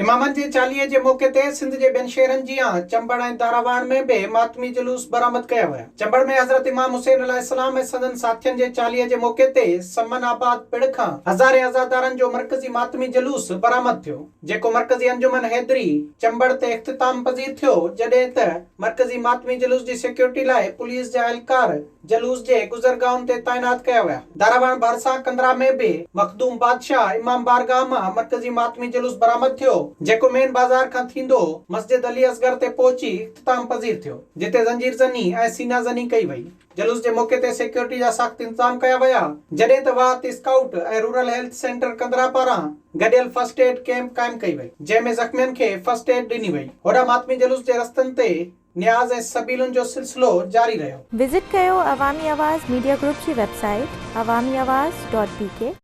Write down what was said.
امامن جي چاليهي جي موقعي تي سنڌ جي ٻين شهرن جيان چمبڙ ۽ داراواڻ ۾ به ماتمي جلوس برآمد ڪيا ويا. چمبڙ ۾ حضرت امام حسين عليه السلام ۽ سندن ساٿين جي چاليهي جي موقعي تي سمن آباد پڙ کان هزارين عزادارن جو مرڪزي ماتمي جلوس برآمد ٿيو، جيڪو مرڪزي انجمن حيدري چمبڙ تي اختتام پذير ٿيو، جڏهن ته مرڪزي ماتمي جلوس جي سيڪيورٽي لاء پوليس جا اهلڪار جلوس جي گذرگاهن تي تعينات ڪيا ويا. داراواڻ ڀرسان ڪنڌرا ۾ به مخدوم بادشاهه امام بارگاهه مان مرڪزي ماتمي جلوس برآمد ٿيو، جيڪو مين بازار کان ٿيندو مسجد علي اصغر تي پهچي اختتام پذير ٿيو، جتي زنجير زني ۽ سينا زني ڪئي وئي. جلوس جي موقعي تي سيڪيورٽي جا سخت انتظام ڪيا ويا، جڏهن ته واهت scout ۽ rural health centre Kandhra پاران گڏيل فرسٽ ايڊ ڪئمپ قائم ڪئي وئي، جنهن ۾ زخمين کي فرسٽ ايڊ ڏني وئي. هوڏانهن ماتمي جلوس جي رستن تي نياز ۽ سبيلن جو سلسلو جاري رهيو. وزٽ ڪيو عوامي آواز ميڊيا گروپ جي website Awami Awaz dot B K.